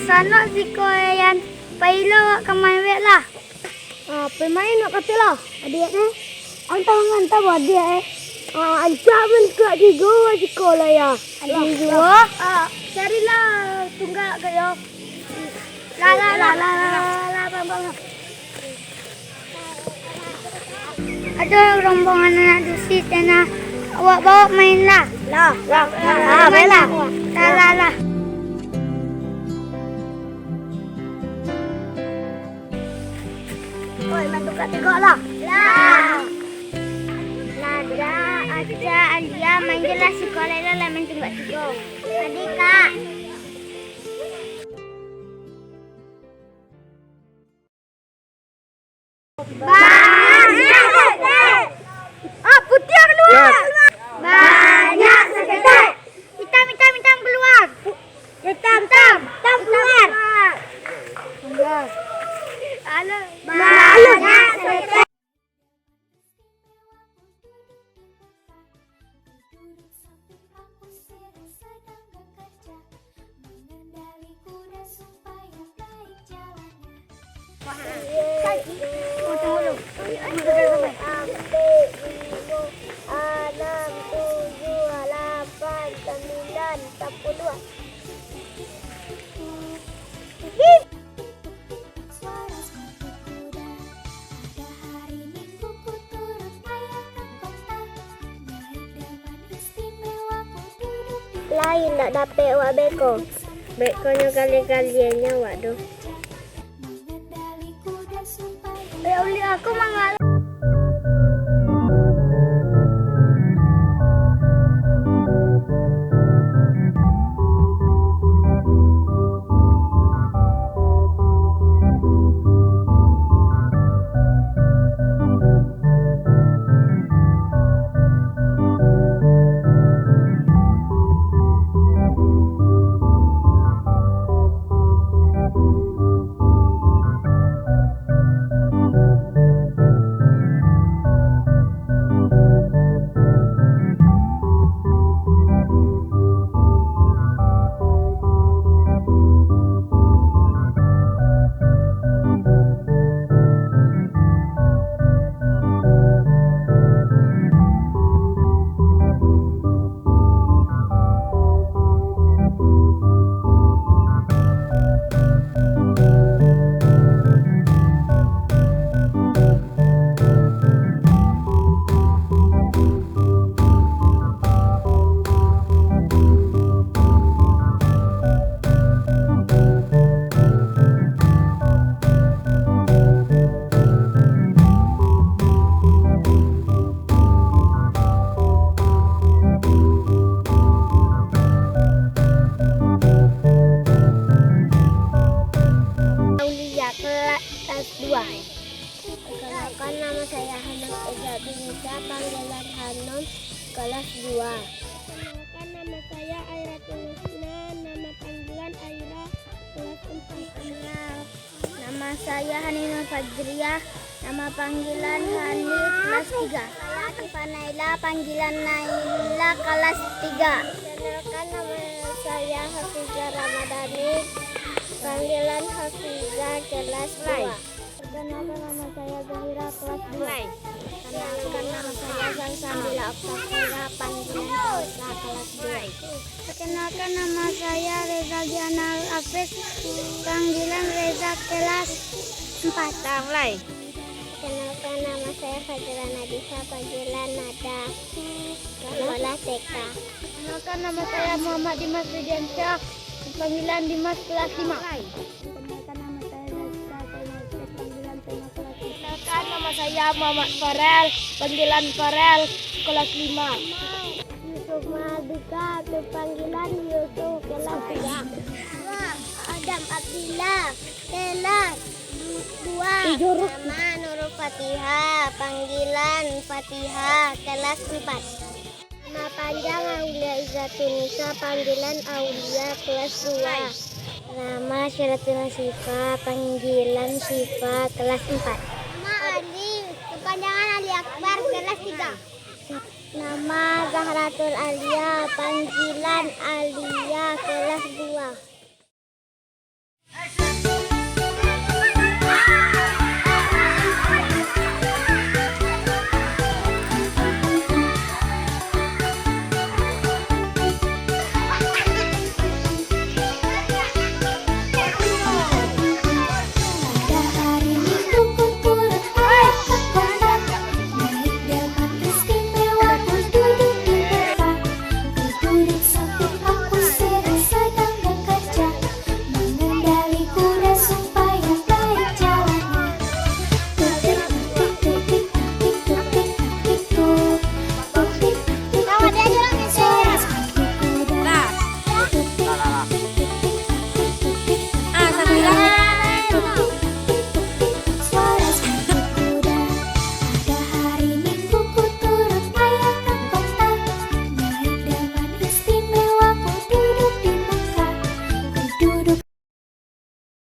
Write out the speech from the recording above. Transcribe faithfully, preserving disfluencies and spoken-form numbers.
Sanok siko, Yan. Pai lo awak ka main wek lah. Ah, pai main wak kato lah. Adiak tu. Antah mangantah buah adiak, eh. Ah, ancak main kuat juo siko lah, ya. Adiak juo. Ah, carilah tunggak ka yo. Lah, lah, lah, lah, lah, lah, lah, bang, bang. Ado rombongan anak dusi tanah, awak bawa main lah. Lah, lah, lah, lah, main lah. Lah, lah, lah. Oi, main tungkak tigok lah. Lah. Nada, Aca, Alia, main je lah siko lah, lah main tungkak tigok. Tadi, Kak. Banyak saketek. Ah, putiah keluar. Banyak saketek. Hitam, hitam, hitam keluar. Hitam, hitam, hitam keluar. Banyak saketek. Anam, tujuh, lapan, sambilan, sapuluah. Lai ndak dapek wak beko. Beko nyo kali-kalian nyo wak doh. Eh, ulik aku mangalah. Aulia, kelas dua. Perkenalkan, nama saya Hanum Eza Binisa, panggilan Hanum, kelas dua. Perkenalkan, nama saya Airatul Husna, nama panggilan Aira, kelas empat. Nama saya Hanifah Fajriah, nama panggilan Hanif, kelas tiga. Saya Hanifah Naila, panggilan Naila, kelas tiga. Perkenalkan, nama saya Hafizah Ramadhani, panggilan Hafizah, kelas dua. Perkenalkan, nama saya Zahira, kelas dua. Perkenalkan, nama saya Salsabila Oktavira, panggilan Salsa, kelas dua. Perkenalkan, nama saya Reza Diana Hafiz, panggilan Reza, kelas empat. Mulai. Perkenalkan, nama saya Fajra Nadisa, panggilan Nada, sekolah T K. Perkenalkan, nama saya Muhammad Dimas Widiansyah, panggilan Dimas, kelas lima. Perkenalkan, nama saya Nazita Zainal Said, panggilan Tema, kelas lima. Perkenalkan, nama saya Muhammad Farel, panggilan Farel, kelas lima. Yusuf Mahardika, panggilan Yusuf, kelas tiga. Adam Abdillah, kelas du-, dua. Nama Nurul Fatihah, panggilan Fatihah, kelas empat. Nama panjang Aulia Izzatunisa, panggilan Aulia, kelas dua. Nama Syiratul Syifa, panggilan Syifa, kelas empat. Nama Ali, kepanjangan Ali Akbar, kelas tiga. Nama Zahratul Alia, panggilan Alia, kelas